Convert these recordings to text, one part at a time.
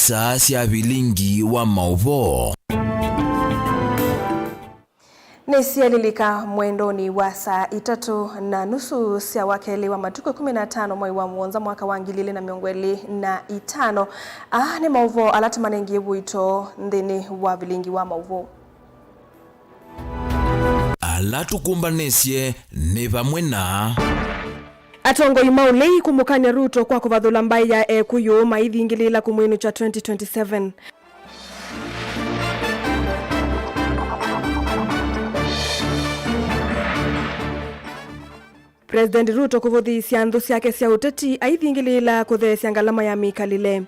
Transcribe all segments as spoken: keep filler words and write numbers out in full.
Saa sya vilingi wa maũvoo. Nĩsyalilika mwendonĩ wa saa itatũ na nusu sya wakelĩ wa matukũ ĩkũmi na atano mwei wa mũonza mwaka wa ngili ilĩ na mĩongo ĩlĩ na itano. Aa nĩ maũvoo ala tũmanengie ũito nthĩnĩ wa vilingi wa maũvoo. Ala tũkũmbanĩsye nĩ vamwe na. Atongoi ma ũlei kũmũkany'a Ruto kwa kũvathũla mbaĩ ya Ekũyũ maithingĩlĩĩla kũmwĩnũkya twenty twenty-seven. President Ruto kũvũthĩĩsya nthũ syake sya ũteti aithingĩlĩĩla kũtheesya ngalama ya mĩkalĩle.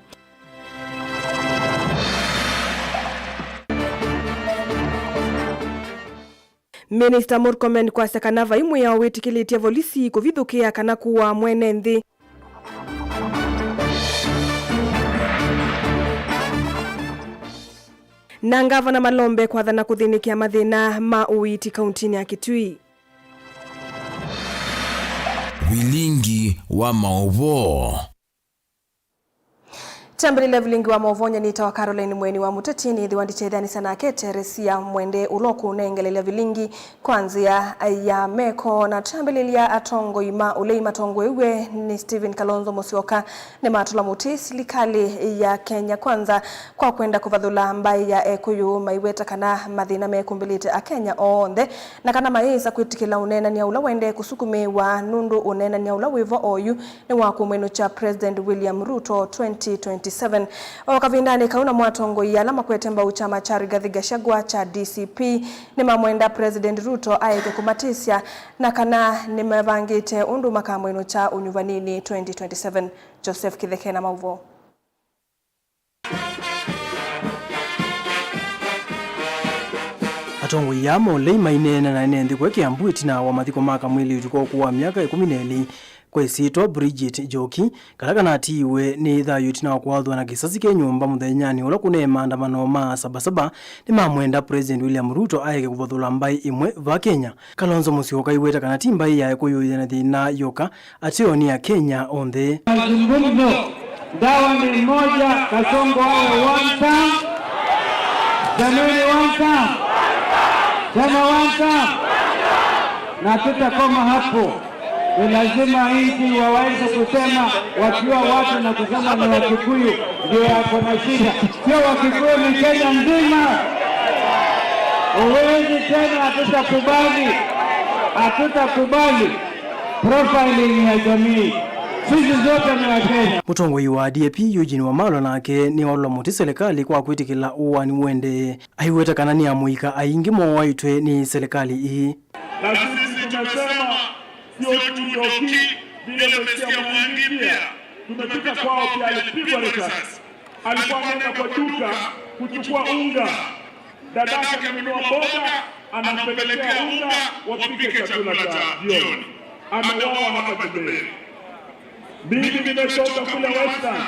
Minista Murkomen kwasya kana vai mwĩao wĩtĩkĩlĩtye volisi kũvithũkĩa kana kũaa mwene nthĩ. Na ngavana Malombe kwathana kũthĩnĩkĩa mathĩna ma ũiiti kauntinĩ ya Kitui. Vilingi wa maũvoo. Twambĩlĩlya vilingi wa maũvoo, nyie nĩtawa Caroline Mweni wa Mũteti, nĩthĩwa ndikyeethĩanĩsya nake Teresia Mwende, ũla ũkũnengelelya vilingi kwa nzĩa ya meko. Na twambĩlĩlya, atongoi ma ũlei matongoew'e nĩ Stephen Kalonzo Musyoka nĩmatũla mũtĩ silikalĩ ya Kenya Kwanza kwa kwenda kũvathũla mbaĩ ya Ekũyũ, maiweta kana mathĩna mekũmbĩlĩte Akenya onthe, na kana mayĩsa kwĩtĩkĩla ũneenany'a ũla waendee kũsukumĩĩwa, nũndũ ũneenany'a ũla wĩvo oyu nĩ wa kũmwĩnũkya President William Ruto twenty twenty-seven. O kavindanĩ kau, namo atongoi ala makwete mbau kyama kya Rigathi Gachagua kya D C P nĩmamwenda President Ruto aeke kũmatĩsya na kana nĩmevangĩte ũndũ makamwĩnũkya ũnyuvaninĩ twenty twenty-seven. Joseph Kĩtheke na maũvoo. Atongoi aa ma ũlei maineena na ene nthĩ kũe Kĩambu ĩtina wa mathiko ma kamwĩlĩ ũtukũ wa ũkũũ wa myaka ĩkũmi na ĩlĩ kwa ĩsyĩtwa Bridget Njoki, kala kanatiiwe nĩ thayũ ĩtina wa kũathwa na kĩsasi kĩ nyũmba mũthenyanĩ ũla kũnee maandamano ma Sabasaba. Nĩmamwenda President William Ruto aeke kũvathũla mbaĩ ĩmwe va Kenya. Kalonzo Musyoka aiweta kana ti mbaĩ ya Ekũyũ yĩ na thĩna yoka, ateo nĩ Akenya onthe. Mazungumzo, dawa ni moja, Kasongo awe one term. Jameni, one term. Sema one term. Na tutakoma hapo. Ni lazima nchi waweze kusema wakiwa watu na kusema ni Wakikuyu ndio wako na shida. Sio Wakikuyu, ni Kenya nzima. Huwezi tena, hatutakubali. Hatutakubali profiling ya jamii. Sisi zote ni Wakenya. Mũtongoi wa D A P Eugene Wamalwa nake nĩwalũla mũtĩ selekalĩ kwa kwĩtĩkĩla ũaani ũendee. Aiweta kana nĩ amũika aingĩ mooaĩtwe nĩ selekalĩ ĩĩ. Na sisi tumesema sio tu Njoki, vile umesikia Mwangi pia. Tumepita kwao pia, alipigwa risasi. Alikuwa ameenda kwa duka kuchukua unga. Dadake amenunua mboga, anampelekea unga wapike chakula cha jioni. Ameuawa hapa Njuberi. Mimi nimetoka kule Western.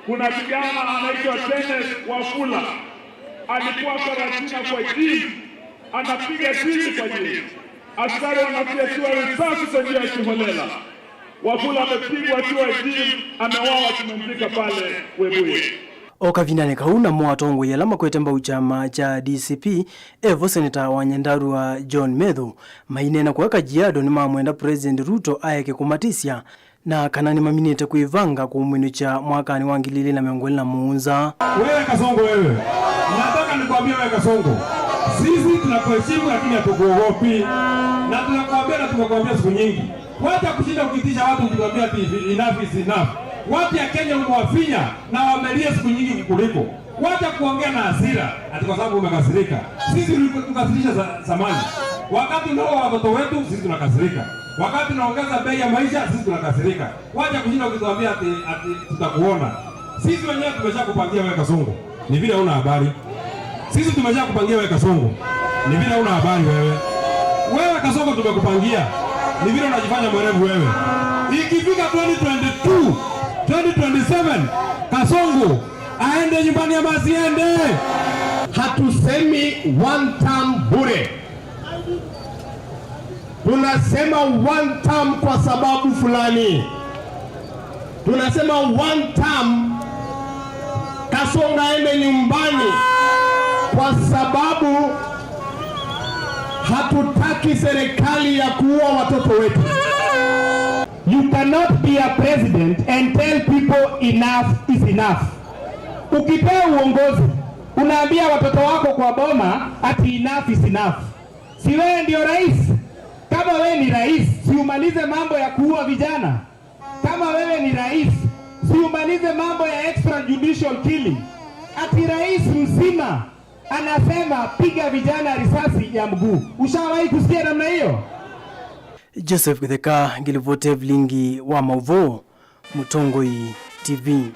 Kuna kijana anaitwa Kenneth Wafula. Alikuwa Karatina kwa gym. Anapiga tizi kwa gym. Askari wanafyatuliwa risasi kwa njia ya kiholela. Wafula amepigwa akiwa gym, ameuawa, tumemzika pale Webuye. O kavindanĩ kau, namo atongoi ala makwete mbau kyama kya D C P, evo Seneta wa Nyandarua John Methu, maineena kũya Kajiado nĩmamwenda President Ruto aeke kũmatĩsya na kana nĩmaminĩte kwĩvanga kũmwĩnũkya mwakanĩ wa ngili ilĩ na mĩongo ĩlĩ na mũonza. Wewe Kasongo wewe, nataka nikwambie wewe Kasongo, sisi tunakuheshimu lakini hatukuogopi. Na tunakuambia na tumekwambia siku nyingi. Wacha kushinda ukitisha watu ukituambia ati enough is enough. Watu ya Kenya umewafinya na wamelia siku nyingi kukuliko. Wacha kuongea na hasira ati kwa sababu umekasirika. Sisi tuliku-, tukasirisha za-, zamani. Wakati unaua watoto wetu, sisi tunakasirika. Wakati unaongeza bei ya maisha, sisi tunakasirika. Wacha kushinda ukituambia ati, ati tutakuona. Sisi wenyewe tumeshakupangia wewe Kasongo. Ni vile huna habari. Sisi tumeshakupangia wewe Kasongo. Ni vile huna habari wewe. Wewe Kasongo tumekupangia. Ni vile unajifanya mwerevu wewe. Ikifika twenty twenty-two, twenty twenty-seven, Kasongo aende nyumbani ama asiende? Hatusemi one term bure. Tunasema one term kwa sababu fulani. Tunasema one term Songa aende nyumbani, kwa sababu hatutaki serikali ya kuua watoto wetu. You cannot be a president and tell people enough is enough. Ukipewa uongozi, unaambia watoto wako kwa boma ati enough is enough. Si wewe ndio rais? Kama wewe ni rais, si umalize mambo ya kuua vijana? Kama wewe ni rais, si umalize mambo ya extrajudicial killing? Ati rais mzima anasema piga vijana risasi ya mguu. Ushawahi kusikia namna hiyo? Joseph Githeka, ngilivote vilingi wa mauvoo, Mũtongoi T V.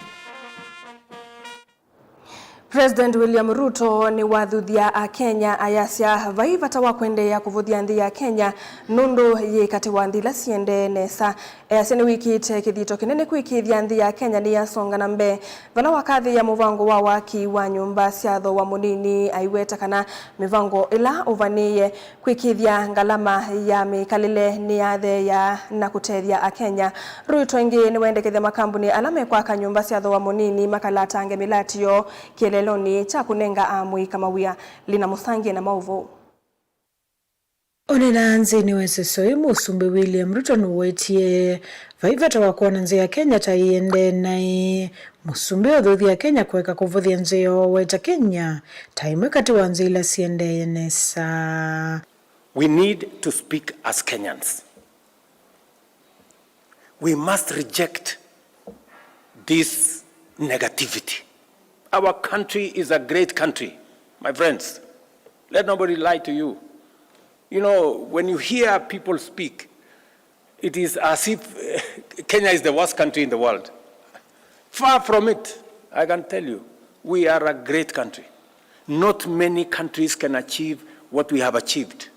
President William Ruto nĩwathuthya Akenya ayasya vai vata wa kũendeea kũvũthya nthĩ ya Kenya nũndũ yĩ katĩ wa nthĩ ila siendee nesa. Easya nĩwĩkĩte kĩthito kĩnene kũĩkĩĩthya nthĩ ya Kenya nĩyasonga na mbee. Vala wakathĩĩa mũvango wa waki wa nyũmba sya thooa mũnini, aiweta kana mĩvango ĩla ũvanĩĩe kwĩkĩĩthya ngalama ya mĩkalĩle nĩyatheea na kũtethya Akenya. Ruto ĩngĩ nĩwendekethya makambuni ala mekwaka nyũmba sya thooa mũnini makalatange mĩlatio kĩeleelonĩ kya kũnenga amũika mawĩa. Lina Mũsangie na maũvoo. Ũneena nthĩnĩ wa ĩseso ĩĩ, Mũsumbĩ William Ruto nũwetie vai vata wa kwona nthĩ ya Kenya ta ĩendee naĩ. Mũsumbĩ ũthuthya Kenya kũeka kũvũthya nzĩ yoo, weta Kenya ta ĩmwe katĩ wa nzĩ ila siendee nesa. We need to speak as Kenyans. We must reject this negativity. Our country is a great country, my friends. Let nobody lie to you. You know, when you hear people speak, it is as if Kenya is the worst country in the world. Far from it, I can tell you, we are a great country. Not many countries can achieve what we have achieved.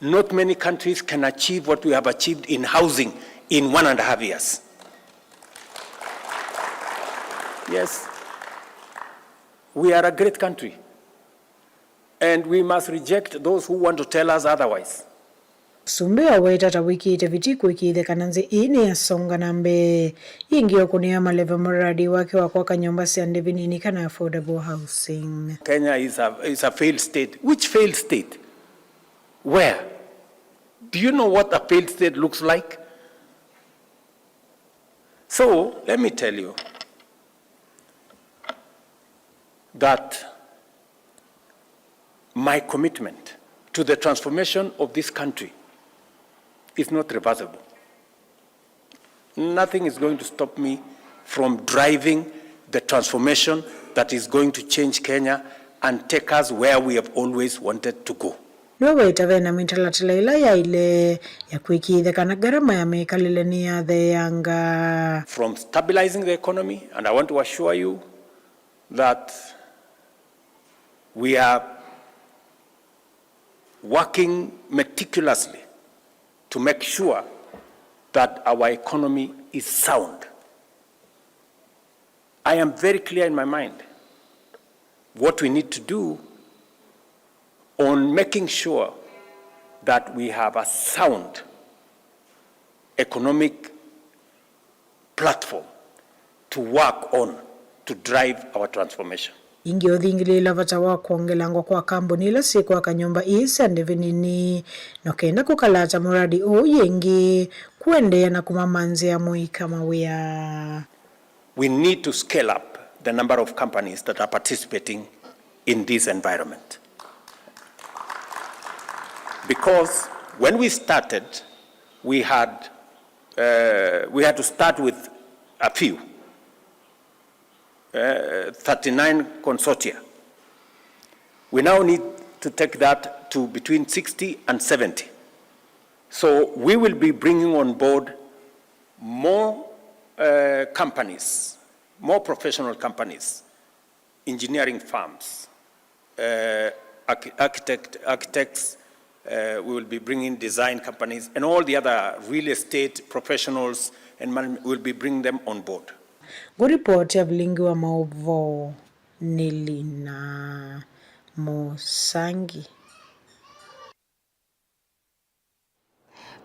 Not many countries can achieve what we have achieved in housing in one and a half years. Yes, we are a great country, and we must reject those who want to tell us otherwise. Mũsumbĩ aweta ta wĩkĩĩte vitii kũĩkĩĩthya kana nzĩ ĩĩ nĩyasonga na mbee. Ĩngĩ ũkũnĩa maleve mũradi wake wa kwaka nyũmba sya ndĩvi nini kana affordable housing. Kenya is a, is a failed state. Which failed state? Where? Do you know what a failed state looks like? So, let me tell you that my commitment to the transformation of this country is not reversible. Nothing is going to stop me from driving the transformation that is going to change Kenya and take us where we have always wanted to go. Nĩwe weta ve na mĩtalatala ĩla yaĩle ya kwĩkĩĩthya kana ngarama ya mĩkalĩle nĩyatheeanga. From stabilizing the economy, and I want to assure you that we are working meticulously to make sure that our economy is sound. I am very clear in my mind what we need to do on making sure that we have a sound economic platform to work on to drive our transformation. Ĩngĩ ũthingĩlĩĩla vata wa kwongelangwa kwa kambuni ila syĩkwaka nyũmba ii sya ndĩvi nini, no kenda kũkalata mũradi ũũ yĩngĩ kũendeea na kũmamanthĩa mũika mawĩa. We need to scale up the number of companies that are participating in this environment. Because when we started, we had, uh, we had to start with a few, uh, thirty-nine consortia. We now need to take that to between sixty and seventy. So we will be bringing on board more, uh, companies, more professional companies, engineering firms, uh, archi-, architect, architects, uh, we will be bringing design companies and all the other real estate professionals, and man-, we'll be bringing them on board. Ngũripoti ya vilingi wa maũvoo nĩ Lina Mũsangi.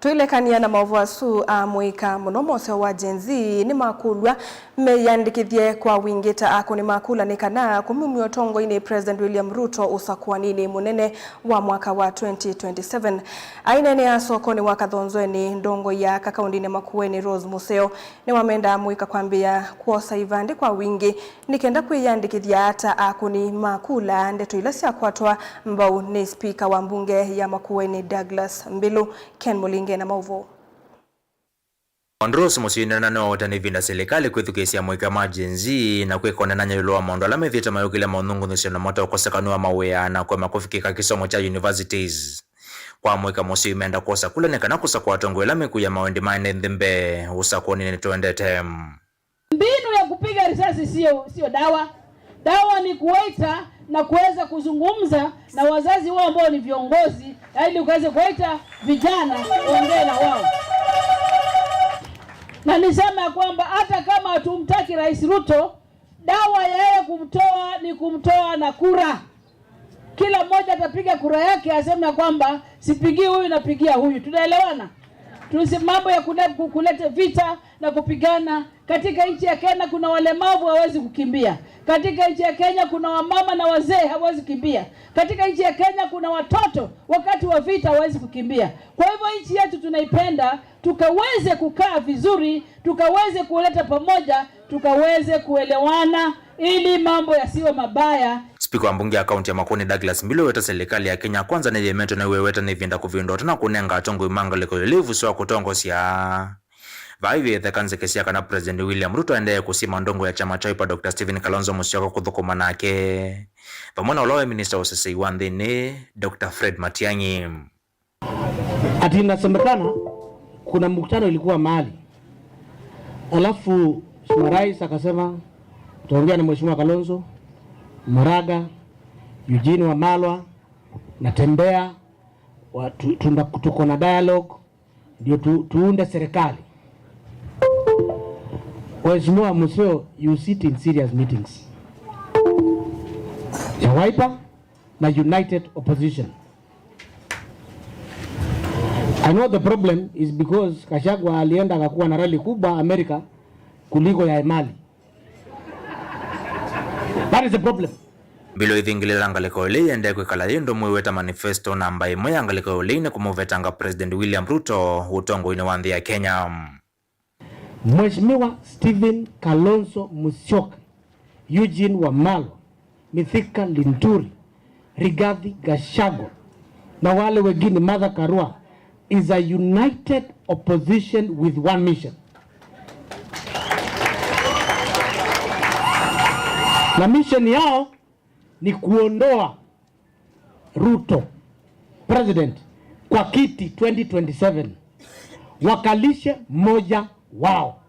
Twĩlekany'a na maũvoo asu, amũika mũno moseo wa Gen Z nĩmakũlw'a meyĩandĩkĩthye kwa wingĩ ta akũni ma kula nĩ kana kũmumya ũtongoinĩ President William Ruto ũsakũaninĩ mũnene wa mwaka wa twenty twenty-seven. Aineenea sokonĩ wa Kathonzoeni, ndongoi ya aka kaũndĩnĩ ya Makueni Rose Museo nĩwamenda amũika kwambĩĩa kwosa ivandĩ kwa wingĩ nĩ kenda kwĩyĩandĩkĩthya ta akũni ma kula, ndeto ila syakwatwa mbau nĩ spika wa mbunge ya Makueni Douglas Mbilu. Ken Mũlinge na maũvoo. Rose Museo nĩwaweta nĩ ĩvinda silikalĩ kwĩthukĩĩsya amũika ma Gen Z na kwĩka ũneenany'a ĩũlũ wa maũndũ ala methĩĩtwe mayũkĩlya maũnyungunyĩsyo namo ta ũkosekanw'a wa mawĩa na kũema kũvikĩka kĩsomo kya universities. Kwa amũika Museo menda kwosa kula nĩ kana kũsakũa atongoi ala mekũia mawendi ma ene nthĩ mbee ũsakũaninĩ twendete. Mbinu ya kupiga risasi sio, sio dawa. Dawa ni kuwaita na kuweza kuzungumza na wazazi wao ambao ni viongozi, ili ukaweze kuwaita vijana uongee na wao. Na niseme ya kwamba hata kama hatumtaki Rais Ruto, dawa ya yeye kumtoa ni kumtoa na kura. Kila mmoja atapiga kura yake, aseme ya kwamba sipigii huyu, napigia huyu. Tunaelewana? Tusi mambo ya kule-, ku-, kuleta vita na kupigana. Katika nchi ya Kenya kuna walemavu hawezi kukimbia. Katika nchi ya Kenya kuna wamama na wazee hawezi kukimbia. Katika nchi ya Kenya kuna watoto wakati wa vita hawezi kukimbia. Kwa hivyo nchi yetu tunaipenda, tukaweze kukaa vizuri, tukaweze kuleta pamoja, tukaweze kuelewana ili mambo yasiwe mabaya. Spika wa mbunge ya kaunti ya Makueni Douglas Mbilu aweta silikalĩ ya Kenya Kwanza nĩyĩemetwe nĩ wĩweta nĩ ĩvinda kũvĩndũa tena kũnenga atongoi ma ngalĩko ĩũlũ ĩvuso wa kũtongosya. Vaa ivĩtheka nzeke sya kana President William Ruto aendee kũsima ndongoi ya kyama kya Wiper Doctor Stephen Kalonzo Musyoka kũthũkũma nake, vamwe na ũla waĩ minista wa ũsesei wa nthĩnĩ Doctor Fred Matiang'i. Ati inasemekana kuna mkutano ilikuwa mahali, alafu Mheshimiwa Rais akasema, "Tutaongea na Mheshimiwa Kalonzo, Maraga, Eugene Wamalwa, Natembeya, wa-, tu-, tuna-, tuko na dialogue, ndio tu-, tuunde serikali." Mheshimiwa Museo, you sit in serious meetings ya Wiper na United Opposition. I know the problem is because Gachagua alienda akakuwa na rally kubwa America kuliko ya Emali. That is the problem. Mbilu ĩthingĩlĩla ngalĩko ĩla ĩendee kwĩkala yĩ ndũmũ ĩweta manifesto namba ĩmwe ya ngalĩko ĩla nĩ kũmũvetanga President William Ruto ũtongoinĩ wa nthĩ ya Kenya. Mheshimiwa Stephen Kalonzo Musyoka, Eugene Wamalwa, Mithika Linturi, Rigathi Gachagua, na wale wengine, Martha Karua, is a united opposition with one mission. Na mission yao ni kuondoa Ruto president kwa kiti twenty twenty-seven, wakalishe mmoja wao.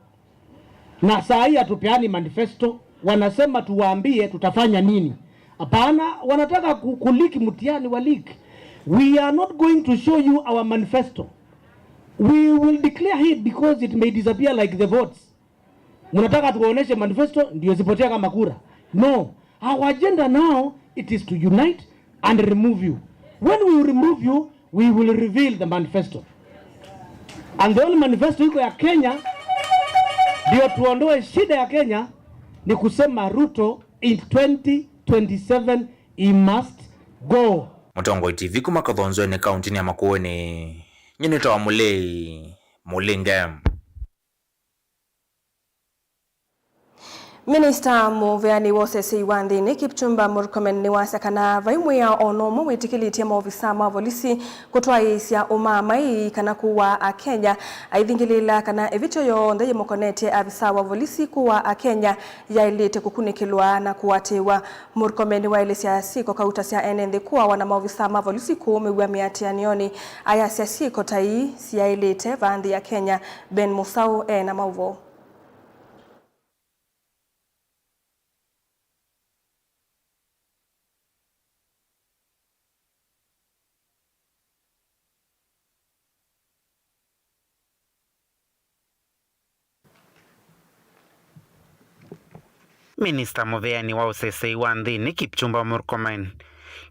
Na saa hii hatupeani manifesto, wanasema tuwaambie tutafanya nini. Hapana, wanataka ku-, ku-leak mtihani wa leak. We are not going to show you our manifesto. We will declare it because it may disappear like the votes. Mnataka tuwaoneshe manifesto ndio zipotea kama kura? No. Our agenda now, it is to unite and remove you. When we remove you, we will reveal the manifesto. And the only manifesto iko ya Kenya, ndio tuondoe shida ya Kenya, ni kusema Ruto in twenty twenty-seven, he must go. Mũtongoi T V kuma Kathonzoeni kauntinĩ ya Makueni. Nyie nĩtawa Mũlei Mũlinge. Minista mũveani wa ũsesei wa nthĩnĩ Kipchumba Murkomen nĩwasya kana vai mwĩao o na ũmwe wĩtĩkĩlĩtye maovisaa ma volisi kũtwaĩĩsya ũmaamai kana kũaa Akenya, aithingĩlĩĩla kana ĩvĩtyo yonthe yĩmũkonetye avisaa wa volisi kũaa Akenya yaĩlĩte kũkunĩkĩlwa na kũatĩĩwa. Murkomen nĩwaelesya syĩko kauta sya ene nthĩ kũawa na maovisaa ma volisi kũũmĩw'a mĩatĩanĩonĩ, ayasya syĩko ta ii siyaĩlĩte vaa nthĩ ya Kenya. Ben Musau e na maũvoo. Minista mũveani wa ũsesei wa nthĩnĩ Kipchumba Murkomen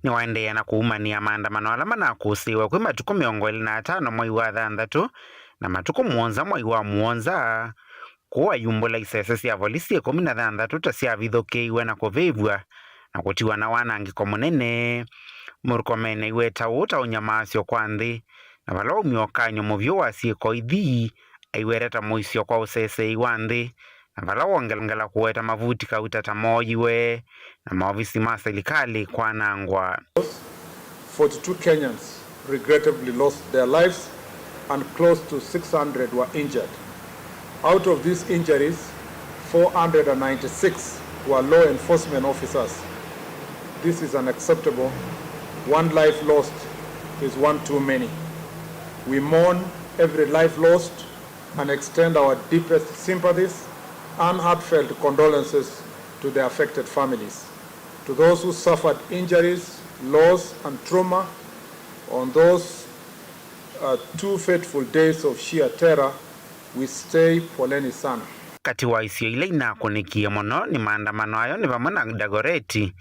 nĩwaendeea na kũumanĩa maandamano ala manakũsĩĩwe kwĩ matukũ mĩongo ĩlĩ na atano mwai wa thanthatũ na matukũ mũonza mwai wa mũonza, kũu ayumbũla isese sya volisi ĩkũmi na thanthatũ ta syavithũkĩiwe na kũvĩvw'a na kũtiwa na wanangĩko mũnene. Murkomen aiweta ũu ta ũnyamaasyo kwa nthĩ, na vala waumya ũkany'o mũvyũ wa syĩko ithi, aiweta ta mũisyo kwa ũseseei wa nthĩ, na vala wongela kũweta mavuti kauta ta mooyiwe na maovisi ma silikalĩ kwanangwa. Forty-two Kenyans regrettably lost their lives and close to six hundred were injured. Out of these injuries, four hundred and ninety-six were law enforcement officers. This is unacceptable. One life lost is one too many. We mourn every life lost and extend our deepest sympathies and heartfelt condolences to the affected families. To those who suffered injuries, loss, and trauma on those, uh, two fateful days of sheer terror, we say poleni sana. Katĩ wa isio ila inakũnĩkie mũno nĩ maandamano ayo nĩ vamwe na Dagoreti,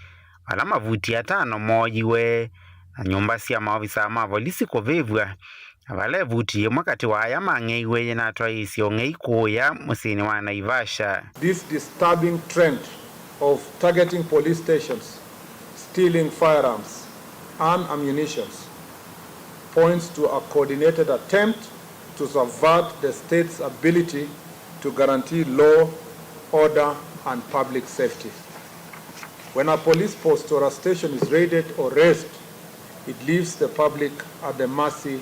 vala mavuti atano mooyiwe, na nyũmba sya maovisaa ma volisi kũvĩvw'a, na vala ĩvuti yĩmwe katĩ wa aya mang'eiwe yĩnatwaĩĩsye ũng'ei kũũya mũsyĩnĩ wa Naivasha. This disturbing trend of targeting police stations, stealing firearms and ammunitions points to a coordinated attempt to subvert the state's ability to guarantee law, order, and public safety. When a police post or a station is raided or razed, it leaves the public at the mercy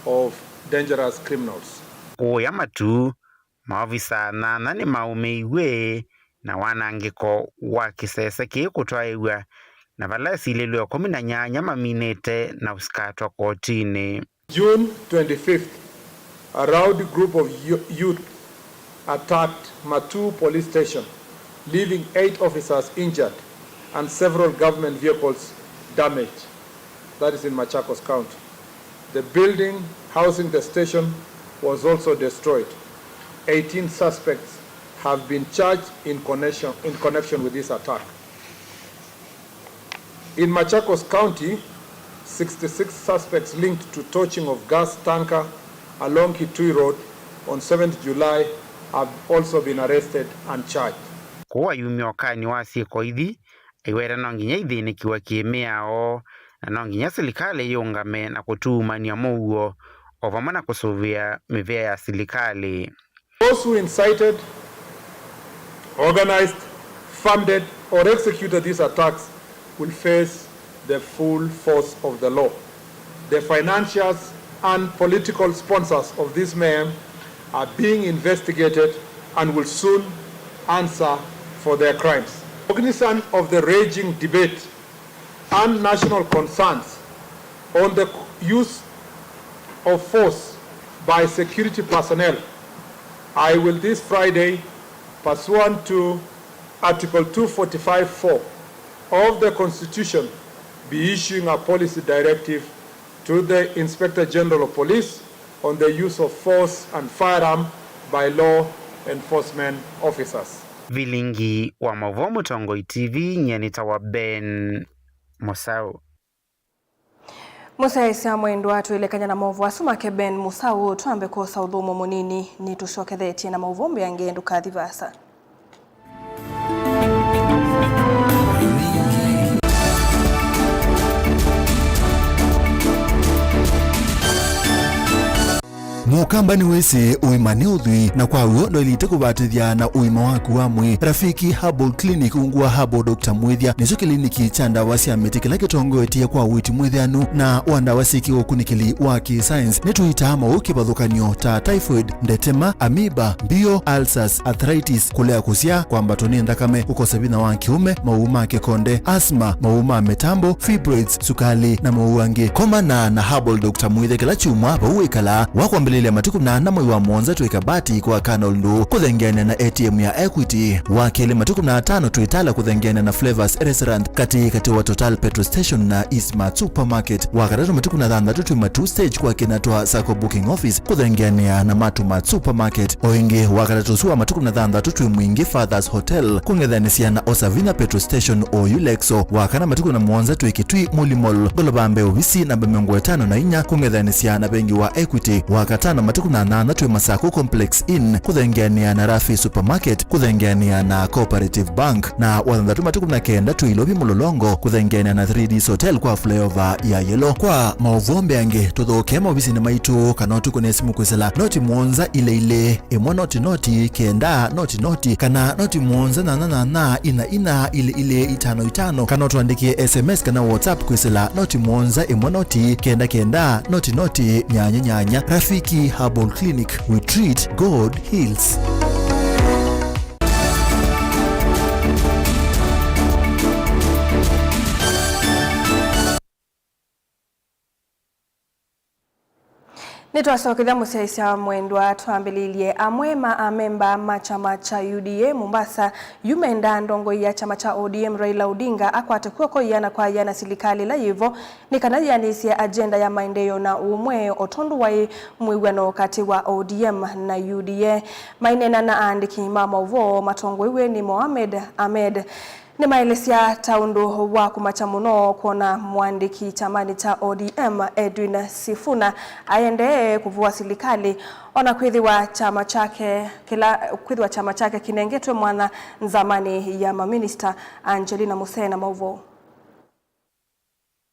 of dangerous criminals. Kũũya matu, maovisa nyanya nĩmaũmĩiw'e na wanangĩko wa kĩsese kĩĩ kũtwaĩw'a, na vala esilĩlwe ĩkũmi na nyanya maminĩte na ũsikatwa kotinĩ. June twenty-fifth, a rowdy group of yo-, youth attacked Matuu Police Station, leaving eight officers injured and several government vehicles damaged. That is in Machakos County. The building housing the station was also destroyed. Eighteen suspects have been charged in connection, in connection with this attack. In Machakos County, sixty-six suspects linked to torching of gas tanker along Kitui Road on seventh July have also been arrested and charged. Kũu ayumya ũkany'o wa syĩko ithi, aiweta no nginya ithĩnĩkiwe kĩ-mĩao, na no nginya silikalĩ yĩũngame na kũtuumany'a mũuo, o vamwe na kũsũvĩa mĩvĩa ya silikalĩ. Those who incited, organized, funded, or executed these attacks will face the full force of the law. The financiers and political sponsors of this mayhem are being investigated and will soon answer for their crimes. Cognizant of the raging debate and national concerns on the use of force by security personnel, I will this Friday, pursuant to Article two forty-five four of the Constitution, be issuing a policy directive to the Inspector General of Police on the use of force and firearm by law enforcement officers. Vilingi wa mauvoo Mũtongoi T V, nyie nĩtawa Ben Mũsaũ. Mũsyaĩĩsya mwendwa, twĩlekany'a na maũvoo asu make Ben Mũsaũ, twambe kwosa ũthũmũo mũnini, nĩtũsyokethetye na maũvoo mbeange, ndũkathi vaasa. Mũkamba nĩwĩsĩ ũima nĩ ũthwii, na kwa w'o ndwaĩlĩte kũvatĩthya na ũima waku wa mwĩĩ. Rafiki Herbal Clinic ungu wa Herbal Doctor Mwĩthya nĩkyo kĩliniki kya ndawa sya mĩtĩ kĩla kĩtongoetye kwa ũiiti mwĩthĩanu na wa ndawa syĩ kĩũkunĩkĩli wa kĩ-science. Nĩtũitaa maũũ kĩvathũkany'o ta typhoid, ndetema, amoeba, mbio, ulcers, arthritis, kũlea kũsyaa, kwambatwa nĩ nthakame, kũkosa vinya wa kĩũme, maũũ ma kĩkonde, asthma, maũũ ma mĩtambo, fibroids, sukalĩ, na maũũ angĩ. Komana na Herbal Doctor Mwĩthya kĩla kyumwa vau wĩkalaa. Wakwambĩlĩlya Lile matukũ kũmi na ana mwei wa mũonza twĩ Kabati kwa Colonel Ndũ kũthengeanĩa na A T M ya Equity. Wa kelĩ matukũ kũmi na atano twĩ Tala kũthengeanĩa na Flavors Restaurant katĩ katĩ wa Total Petrol Station na Eastmart Supermarket. Wa katatũ matukũ kũmi na thanthatũ twĩ Matuu Stage kwa kĩna twa Sacco Booking Office kũthengeanĩa na Matuu Mart Supermarket. O ĩngĩ wa katatũ ũsu wa matukũ kũmi na thanthatũ twĩ Mwingi Fathers Hotel kũng'ethanĩsya na Osavina Petrol Station oyu Lexo. Wa kana matukũ kũmi na mũonza twĩ Kitui Muli Mall, ngolova mbee ovisi namba mĩongo ĩtano na inya kũng'ethanĩsya na vengi wa Equity. Wa katano matukũ kũmi na nyanya twĩ Masaku Complex Inn kũthengeanĩa na Rafi Supermarket kũthengeanĩa na Cooperative Bank. Na wa thanthatũ matukũ kũmi na kenda twĩ Ilovi Mlolongo kũthengeanĩa na three Ds Hotel kwa flyover ya Yellow. Kwa maũvoo mbeange, tũthokee maovisinĩ maitũ kana ũtũkũne simũ kwĩsĩla noti mũonza ilĩ ilĩ ĩmwe noti noti kenda noti noti kana noti mũonza nyanya nyanya ina ina ilĩ ilĩ itano itano kana ũtũandĩkĩe S M S kana WhatsApp kwĩsĩla noti mũonza ĩmwe noti kenda kenda noti noti nyanya nyanya. Rafiki Herbal Clinic, we treat, God heals. Nĩtwasokethya mũsyaĩĩsya mwendwa, twambĩlĩlye. Amwe ma amemba ma kyama kya U D A Mombasa yu mendaa ndongoi ya kyama kya O D M Raila Odinga akwate kw'oko ĩana kwa ĩana silikalĩ ĩla yĩvo nĩ kana yĩanĩsye agenda ya maendeeo na ũmwe, o tondũ waĩ mwĩw'ano katĩ wa O D M na U D A. Maineena na aandĩki ma maũvoo matongoew'e nĩ Mohamed Ahmed, nĩmaelesya ta ũndũ wa kũmakya mũno kwona mũandĩki kyamanĩ kya O D M Edwin Sifuna aendee kũvũa silikalĩ, ona kwĩthĩwa kyama kyake kĩla, kwĩthĩwa kyama kyake kĩnengetwe mwanya nzamanĩ ya maminista. Angelina Musee na maũvoo.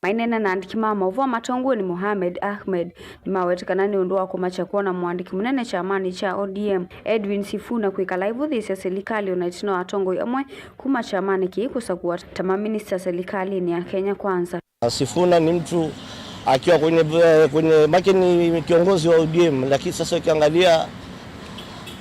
Maineena na aandĩki ma maũvoo matongoew'e nĩ Mohamed Ahmed, nĩmawete kana nĩ ũndũ wa kũmakya kwona mũandĩki mũnene kyamanĩ kya O D M, Edwin Sifuna, kwĩkala aivũthĩĩsya silikalĩ ona ĩtina wa atongoi amwe kuma kyamanĩ kĩĩ kũsakũwa ta maminista silikalĩnĩ ya Kenya Kwanza. Sifuna ni mtu akiwa kwenye, kwenye, make ni kiongozi wa O D M, lakini sasa ukiangalia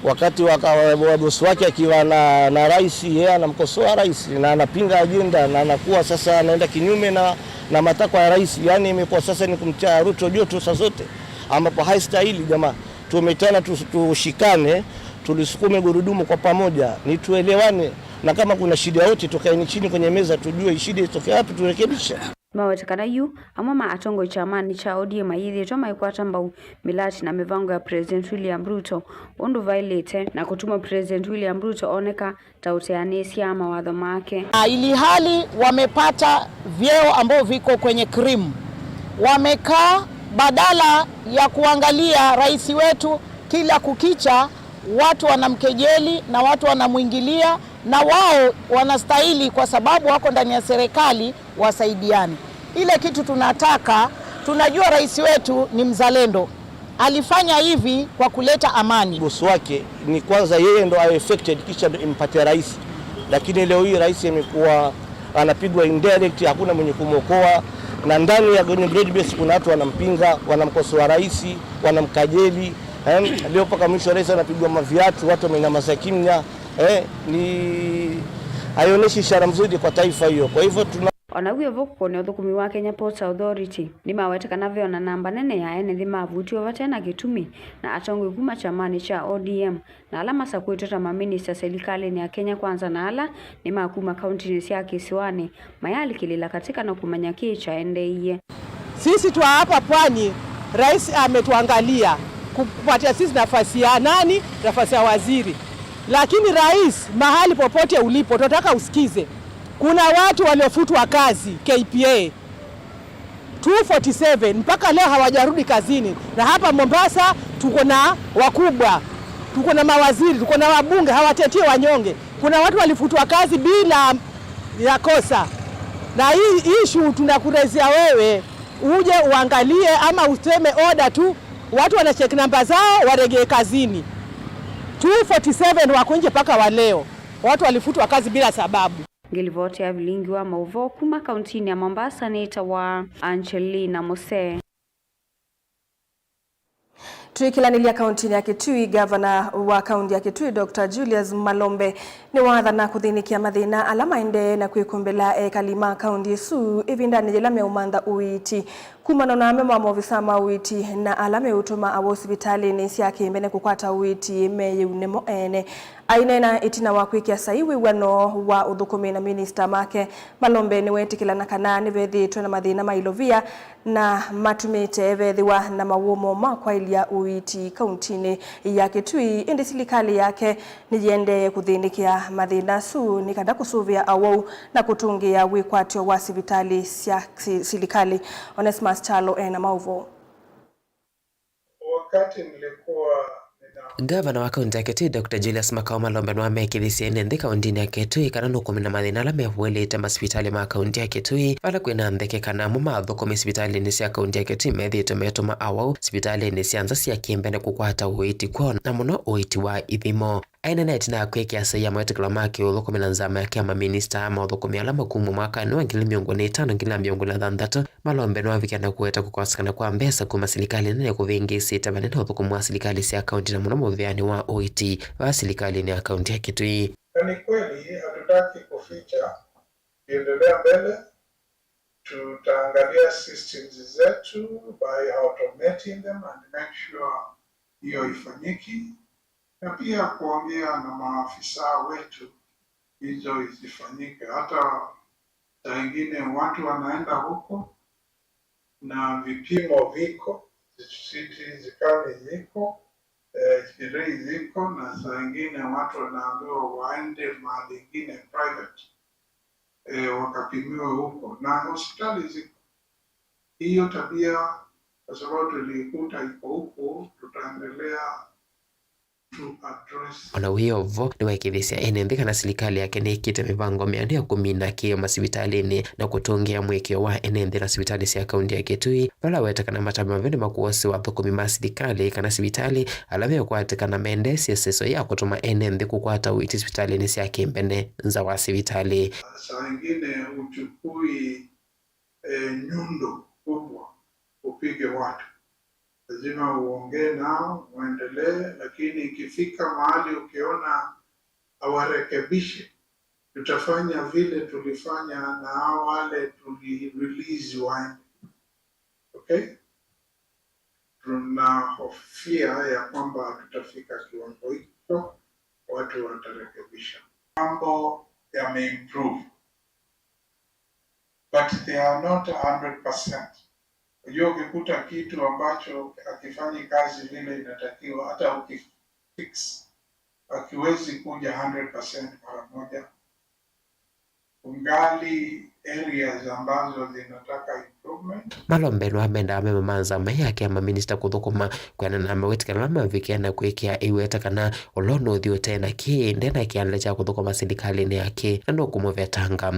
wakati wa ka-, wa bosi wake akiwa na, na rais, yeye anamkosoa rais na anapinga ajenda na anakuwa sasa anaenda kinyume na, na matakwa ya rais. Yaani imekuwa sasa ni kumtia Ruto joto saa zote, ambapo haistahili. Jamaa, tumeitana tu-, tushikane, tulisukume gurudumu kwa pamoja, ni tuelewane, na kama kuna shida yote tukaeni chini kwenye meza tujue shida itokea wapi turekebishe. Nĩmawete kana yu amwe ma atongoi kyamanĩ kya O D M mayĩthĩĩtwe maikwata mbau mĩlati na mĩvango ya President William Ruto ũndũ vaĩlĩte, na kũtuma President William Ruto oneka ta ũteanĩsya mawatho make. Na ilihali wamepata vyeo ambavyo viko kwenye cream, wamekaa badala ya kuangalia rais wetu, kila kukicha watu wanamkejeli na watu wanamwingilia, na wao wanastahili kwa sababu wako ndani ya serikali wasaidiane. Ile kitu tunataka, tunajua rais wetu ni mzalendo. Alifanya hivi kwa kuleta amani. Bosi wake ni kwanza yeye ndo awe affected kisha ndo impatia rais. Lakini leo hii rais amekuwa anapigwa indirect, hakuna mwenye kumwokoa. Na ndani ya kwenye broad base kuna watu wanampinga, wanamkosoa rais, wanamkajeli. Em, leo mpaka mwisho rais anapigwa maviatu, watu wamenyamaza kimya. Eh, ni haionyeshi ishara mzuri kwa taifa hiyo. Kwa hivyo tuna Ona wĩ vo kũkũnĩa ũthũkũmi wa Kenya Ports Authority, nĩmawete kana ve ona namba nene ya ene nthĩ mavutiwe vate na kĩtumi na atongoi kuma kyamanĩ kya O D M na ala masakũĩtwe ta maminista silikalĩnĩ ya Kenya Kwanza na ala nĩ ma kuma kauntinĩ sya kĩsiwanĩ mayaalikĩlĩla katĩ kana kũmanya kĩĩ kyaendeeie. Sisi twa hapa pwani, rais ametuangalia kupatia sisi nafasi ya nani? Nafasi ya waziri. Lakini rais, mahali popote ulipo, tunataka usikize. Kuna watu waliofutwa kazi K P A, two forty seven, mpaka leo hawajarudi kazini. Na hapa Mombasa tuko na wakubwa, tuko na mawaziri, tuko na wabunge, hawatetii wanyonge. Kuna watu walifutwa kazi bila ya kosa. Na hii issue tunakurezea wewe, uje uangalie ama useme order tu, watu wana check namba zao, waregee kazini. Two forty seven wako nje mpaka wa leo. Watu walifutwa kazi bila sababu. Ngĩlivoti ya vilingi wa maũvoo kuma kauntinĩ ya Mombasa nĩtawa Angelina Musee. Twĩkĩlanĩlya kauntinĩ ya Kitui, ngavana wa kaunti ya Kitui, Doctor Julius Malombe, nĩwathana kũthĩnĩkĩa mathĩna ala maendee na kwĩkũmbĩla ekali ma kaunti ĩsu ĩvindanĩ yĩla meũmantha ũiiti kumana na amemwe ma maovisa ma ũiiti na ala meũtũma awau sivitalĩnĩ sya kĩmbene kũkwata ũiiti me yĩune mo ene. Aineena ĩtina wa kwĩkĩa saii wĩw'ano wa ũthũkũmi na minista make, Malombe nĩweetĩkĩlana kana nĩvethĩĩtwe na mathĩna ma ilovia na matumĩte vethĩwa na mawũmo ma kwaĩlya ũiiti kauntinĩ ya Kitui, ĩndĩ silikalĩ yake nĩyĩendee kũthĩnĩkĩa mathĩna asu nĩ kana kũsũvĩa awau na kũtũngĩĩa wĩkwatyo wa sivitalĩ sya si-, silikalĩ. Onesmus Kyalo ena maũvoo. Wakati nilikuwa nina- Ngavana wa kaunti ya Kitui, Doctor Julius Makau Malombe, nĩwamekĩthisye ene nthĩ kauntinĩ ya Kitui kana nũkũmina mathĩna ala mevuĩlĩte masivitalĩ ma kaunti ya Kitui, vala kwĩna ntheke kana amwe ma athũkũmi sivitalĩnĩ sya kaunti ya Kitui methĩĩtwe metũma awau sivitalĩnĩ sya nza sya kĩmbene kũkwata ũiiti kwoo, na mũno ũiiti wa ithimo. Aineena ĩtina wa kwĩkĩa saii ya mwĩtĩkĩlo ma kĩũthũkũmi na nzama ya kĩama minista ma ũthũkũmi ala makumw'a mwakanĩ wa ngili mĩongo ĩlĩ na ĩtano, ngili mĩongo ĩlĩ na thanthatũ, Malombe nĩwavikĩa na kũweta kũkosekana kwa mbesa kuma silikalĩ nene kũvĩngĩĩsĩte vanene ũthũkũmi wa silikalĩ sya kaunti na mũno mũvĩanĩ wa ũiiti va silikalĩnĩ ya kaunti ya Kitui. Na ni kweli, hatutaki kuficha, tukiendelea mbele, tutaangalia systems zetu by automating them and make sure hiyo ifanyiki, na pia kuongea na maafisa wetu hizo zifanyike. Hata saa ingine watu wanaenda huko na vipimo viko, C T scan ziko, eh, X-ray ziko, na saa ingine watu wanaambiwa waende mahali ingine private, eh, wakapimiwe huko, na hospitali ziko. Hiyo tabia, kwa sababu tuliikuta iko huko, tutaendelea to address. Ona wĩ o vo, nĩwaĩkĩĩthya ene nthĩ kana silikalĩ yake nĩĩkĩte mĩvango mĩandũ ya kũmina kĩĩo masivitalĩnĩ na kũtũngĩa mũĩkĩĩo wa ene nthĩ na sivitalĩ sya kaunti ya Kitui, vala weta kana mata mavĩndĩ makũosĩ wa athũkũmi ma silikalĩ kana sivitalĩ ala meũkwatĩkana mendeesye ĩseso ya kũtũma ene nthĩ kũkwata ũiiti sivitalĩnĩ sya kĩmbene nza wa sivitalĩ. Saa ingine uchukui, eh, nyundo kubwa upige watu. Lazima uongee nao, muendelee, lakini ikifika mahali ukiona hawarekebishe, tutafanya vile tulifanya na hao wale tuli release waende. Okay? Tunahofia ya kwamba tutafika kiwango hicho, watu watarekebisha. Mambo yameimprove, but they are not a hundred percent. Unajua, ukikuta kitu ambacho hakifanyi kazi vile inatakiwa, hata ukifix, hakiwezi kuja hundred percent mara moja. Kungali areas ambazo zinataka improvement. Malombe nĩwamendaa amemwe ma nzama ya kĩama minista kũthũkũma kwĩanana na mawĩtĩkano ala mavikĩe na kwĩkĩa ĩweta kana ũla ũnũthi ũte na kĩ nde na kĩanda kya kũthũkũma silikalĩnĩ yake na nũkũmũvetanga.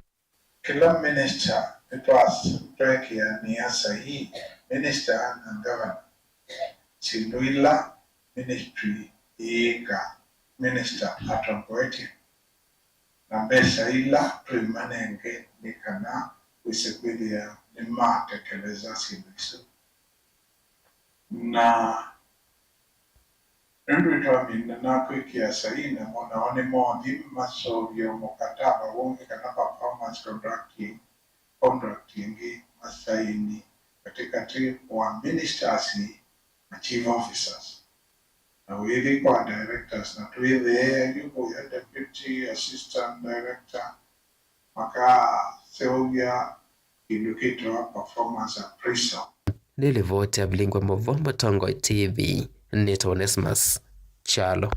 Kĩla minista nĩtwasya, tweekĩanĩa saii, minista na ngavana, syĩndũ ila ministry ĩĩka, minista atongoetye, na mbesa ila twĩmanenge nĩ kana wĩse kwĩthĩa nĩmatekeleza syĩndũ isu. Na nũndũ nĩtwamina na kwĩkĩa saii namo, nao nĩmothi maseũvya mũkatava ũngĩ kana performance contract, contract ĩngĩ masaini katĩkatĩ wa ministers na chief officers. Na ũithi kwa directors, na twĩthee yu kũya deputy assistant director makaseũvya kĩndũ kĩtawa performance appraisal. Nĩ livoti ya Vilingwa Mũvoo, Mũtongoi T V, nĩtawa Onesmus Kyalo.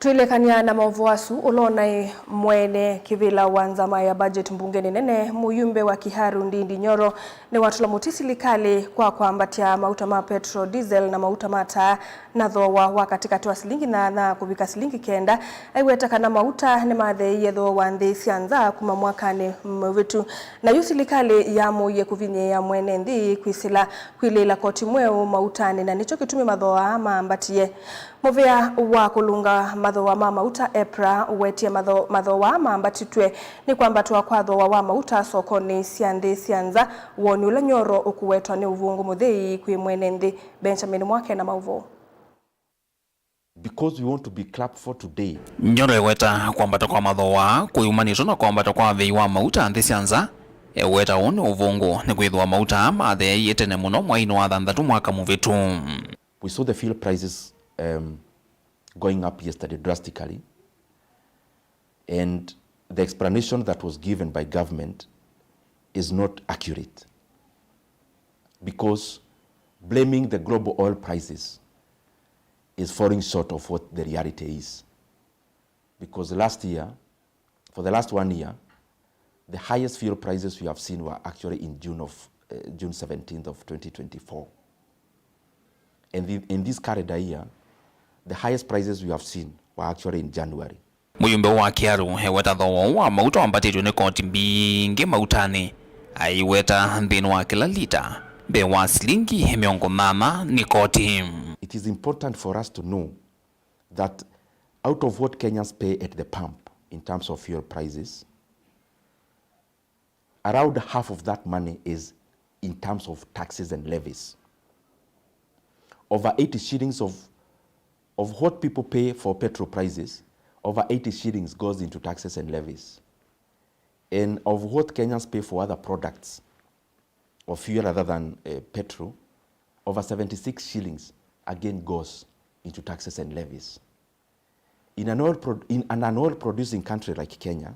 Twĩlekany'a na maũvoo asu, ũla ũnaĩ mwene kĩvĩla wa nzama ya budget mbungenĩ nene, mũyumbe wa Kiharu Ndindi Nyoro, nĩwatũla mũtĩ silikalĩ kwa kwambatya mauta ma petrol, diesel na mauta ma taa na thooa wa katĩkatĩ wa silingi nyanya kũvika silingi kenda, aiweta kana mauta nĩmatheeie thooa wa nthĩ sya nza kuma mwakanĩ mũvĩtu. Na yu silikalĩ yamũie kũvinyĩĩa mwene nthĩ kwĩsĩla kwilĩĩla koti mweũ mautanĩ, na nĩkyo kĩtumi mathooa aa maambatie. Mũvĩa wa kũlũnga mathooa ma mauta, EPRA, ũwetie matho-, mathooa mambatĩtw'e nĩ kwambatwa kwa thooa wa mauta sokonĩ sya nthĩ sya nza, woni ũla Nyoro ũkũwetwa nĩ ũvũngũ mũthei kwĩ mwene nthĩ. Benjamin Mwake na maũvoo. Because we want to be clapped for today. Nyoro ĩweta kwambata kwa mathooa kũyumanĩtwe na kwambata kwa vei wa mauta nthĩ sya nza. Eweta ũũ nĩ ũvũngũ nĩ kwĩthĩwa mauta aa matheeie tene mũno mweinĩ wa thanthatũ mwaka mũvĩtu. We saw the fuel prices, um, going up yesterday drastically, and the explanation that was given by government is not accurate, because blaming the global oil prices is falling short of what the reality is. Because last year, for the last one year, the highest fuel prices we have seen were actually in June of, uh, June seventeenth of twenty twenty-four. And in, in this calendar year, the highest prices we have seen were actually in January. Mũyumbe wa Kiaru eweta thooa ũũ wa mauta wambatĩtw'e nĩ koti mbingĩ mautanĩ, aiweta nthĩnĩ wa kĩla lita mbee wa silingi mĩongo nyanya nĩ koti. It is important for us to know that out of what Kenyans pay at the pump in terms of fuel prices, around half of that money is in terms of taxes and levies. Over eighty shillings of, of what people pay for petrol prices, over eighty shillings goes into taxes and levies. And of what Kenyans pay for other products of fuel other than, uh, petrol, over seventy-six shillings again goes into taxes and levies. In an oil pro-, in an, an oil producing country like Kenya,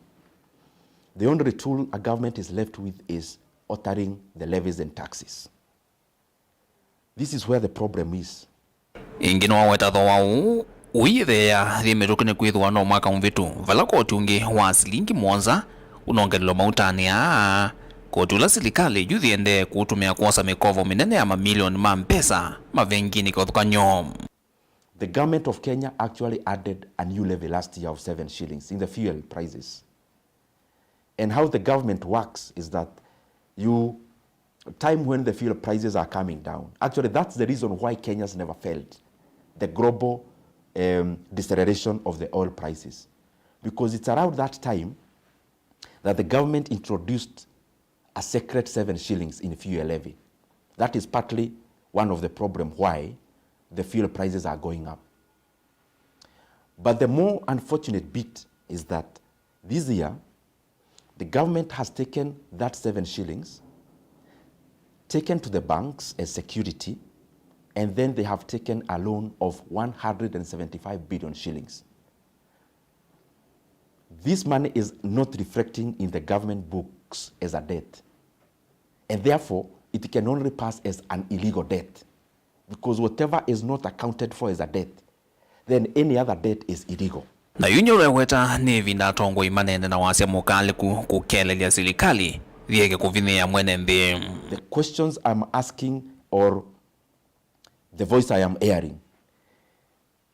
the only tool a government is left with is altering the levies and taxes. This is where the problem is. Ĩngĩ nĩwaweta thooa ũũ ũitheea yĩ mĩtũkĩ nĩ kwĩthĩwa no mwaka mũvĩtu, vala koti ũngĩ wa silingi mũonza ũnongelelwa mautanĩ aa, koti ũla silikalĩ yu yĩendee kũũtũmĩa kwosa mĩkovo mĩnene ya mamilioni ma mbesa mavenginĩ kĩvathũkany'o. The government of Kenya actually added a new levy last year of seven shillings in the fuel prices. And how the government works is that you, time when the fuel prices are coming down, actually, that's the reason why Kenya's never felt the global, um, deceleration of the oil prices, because it's around that time that the government introduced a secret seven shillings in fuel levy. That is partly one of the problem why the fuel prices are going up. But the more unfortunate bit is that this year, the government has taken that seven shillings, taken to the banks as security, and then they have taken a loan of one hundred and seventy-five billion shillings. This money is not reflecting in the government books as a debt, and therefore it can only pass as an illegal debt, because whatever is not accounted for as a debt, then any other debt is illegal. Na yu Nyoro eweta nĩ ĩvinda atongoi maneene na wasya mũkalĩku kũkelelya silikalĩ yĩeke kũvinyĩĩa mwene nthĩ. The questions I'm asking or the voice I am hearing,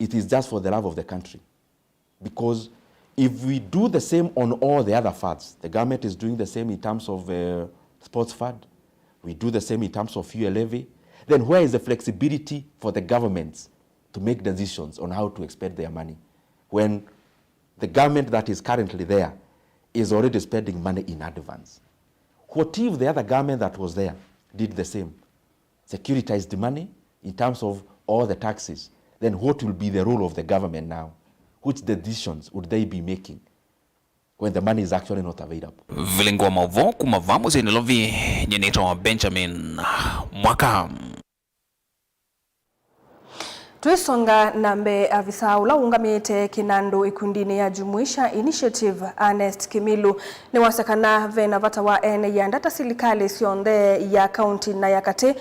it is just for the love of the country. Because if we do the same on all the other fronts, the government is doing the same in terms of, uh, sports fund, we do the same in terms of fuel levy, then where is the flexibility for the governments to make decisions on how to expend their money when the government that is currently there is already spending money in advance? What if the other government that was there did the same? Securitized money in terms of all the taxes, then what will be the role of the government now? Which decisions would they be making when the money is actually not available? Vilingi wa maũvoo kuma vaa mũsyĩ Nairobi, nyie nĩtawa Benjamin Mwaka. Twĩsonga na mbee, avisa ũla ũũngamĩte kĩnandũ ĩkundinĩ ya Jumuisha Initiative, Ernest Kimilu, nĩwasya kana ve na vata wa ene ianda ta silikalĩ syonthe ya kaunti na ya katĩ,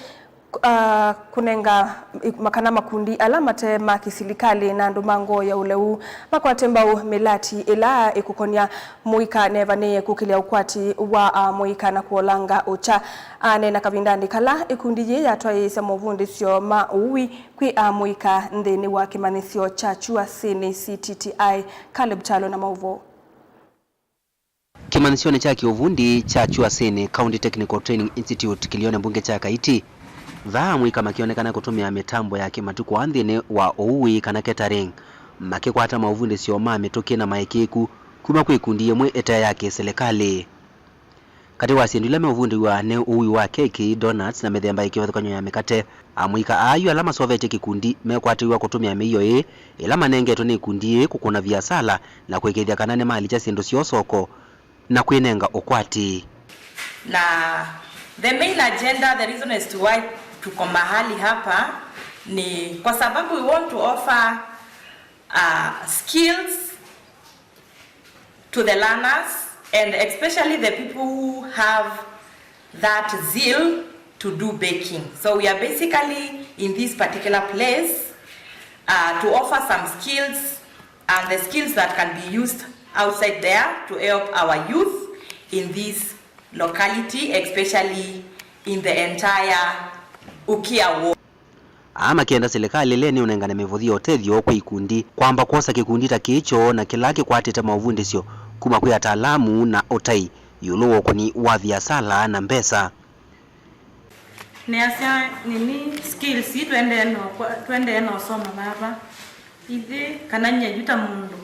ah, kũnenga i-, ma-, kana makundi ala mate ma kĩsilikalĩ na andũ ma ngoo ya ũleu makwate mbau mĩlati ĩla ĩkũkonya mũika nevanĩĩe kũkĩlya ũkwati wa amũika na kũolanga ũkya. Aneena kavindanĩ kala ĩkundi yĩĩ yatwaĩĩsya movundĩsyo ma ũui kwĩ amũika nthĩnĩ wa kĩmanyĩsyo kya Chuasini C T T I. Caleb Kyalo na maũvoo. Kĩmanyĩsyonĩ kya kĩũvundi kya Chuasini County Technical Training Institute kĩlĩonĩ mbunge kya Kaiti, Vaa amũika makĩonekana kũtũmĩa mĩtambo ya kĩmatukũ nthĩnĩ wa ũui kana catering, makĩkwata maũvundĩsyo ma mĩtũkĩ na maĩkĩĩku kuma kwĩ ikundi ĩmwe ĩte ya kĩsilikalĩ. Katĩ wa syĩndũ ila meũvundĩw'a nĩ ũui wa keki, donuts, na mĩthemba ya kĩvathũkany'o ya mĩkate. Amũika aa yu ala masovetye kĩkundi mekwatĩw'a kũtũmĩa mĩio ĩĩ ĩla manengetwe nĩ ikundi ĩĩ kũkũna viasala na kũĩkĩĩthya kana nĩmalikya syĩndũ syoo soko na kwĩnenga ũkwati. Na the main agenda, the reason as to why tuko mahali hapa ni kwa sababu we want to offer uh, skills to the learners, and especially the people who have that zeal to do baking. So we are basically in this particular place uh, to offer some skills and the skills that can be used outside there to help our youth in this locality, especially in the entire Ukia ward. Aa makĩenda silikalĩ ĩla nĩũnengane mĩvothi ya ũtethyo kwĩ ikundi kwamba kwosa kĩkundi ta kĩĩ kyoo na kĩla kĩkwatĩte maũvundĩsyo kuma kwĩ ataalamu na ũtai ĩũlũ wa ũkũni wa viasala na mbesa. Nĩasya nini skills ii tũendee na ũkwa-, tũendee na ũsoma vava. Ithyĩ kana nyie yu ta mũndũ,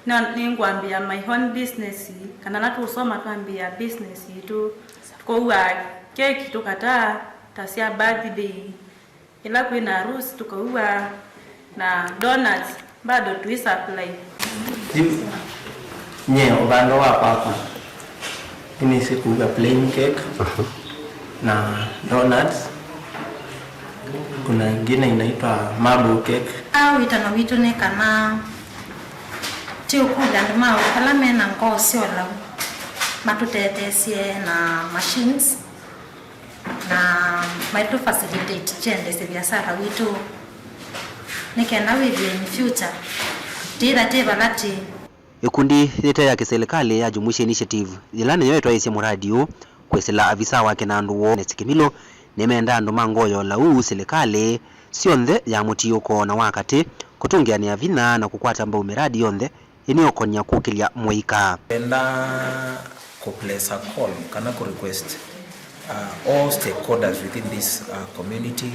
no nĩngwambĩĩa my own business, kana ala tũũsoma twambĩĩa business itũ. Tũkauaa keki tũkataa ta sya birthday, ĩla kwĩ na harusi tũkauaa, na donuts bado tũisupply. Yu nyie ũvande wa kwakwa nĩnĩsĩ kũua plain cake na donuts. Kuna ingine inaitwa marble cake. Ah, wĩtano witũ nĩ kana tũkũlya andũ ma ala mena ngoo sya ũlau matũtetheesye na machines na maitũ facilitate tũendesye viasala witũ nĩ kenda wĩthĩe in future tĩtha tĩ vala tĩ. Ĩkundi yĩte ya kĩsilikalĩ ya Jumuisha Initiative, yĩla nĩyo ĩtwaĩĩsye mũradi ũũ, kwĩsĩla avisa wake na andũ woo Ernest Kĩmilũ, nĩmendaa andũ ma ngoo ya ũlau silikalĩ syonthe ya mũtiũko na wa katĩ kũtũngĩanĩa vinya na kũkwata mbau mĩradi yonthe ĩnĩũkonya kũkĩlya mũika. Enda kũ place a call kana kũ request uh, all stakeholders within this uh, community,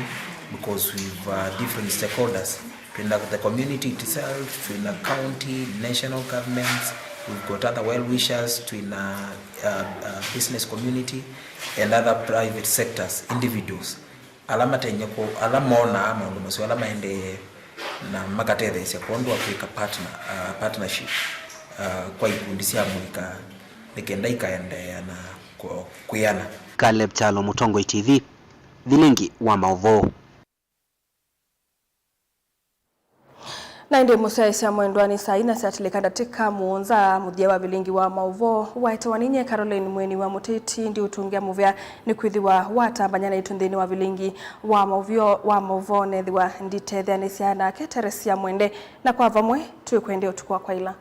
because we've uh, different stakeholders. Twina the community itself, twina county, national governments, we've got other well wishers, twina uh, uh, business community and other private sectors, individuals. Ala matethya kũ, ala monaa maũndũ masu ala maendee na makatetheesya kwondũ wa kwĩka partner, uh, partnership uh, kwa ikundi sya mũika nĩ kenda ikaendeea na kũ-, kwĩana. Caleb Kyalo, Mũtongoi T V, Vilingi wa Maũvoo. Na ĩndĩ mũsyaĩĩsya mwendwa, nĩ saa ina syatilĩka ndatĩka mũonza, mũthya wa vilingi wa maũvoo waetewa ninyie Caroline Mweni wa Mũtĩti. Ndiũtũngĩa mũvea nĩ kwĩthĩwa watambany'a naitũ nthĩnĩ wa vilingi wa maũvoo, wa maũvoo, nethĩwa nditetheanĩsya nake Teresia Mwende, na kwa vamwe twĩkwendea ũtukũ wa kwaĩla.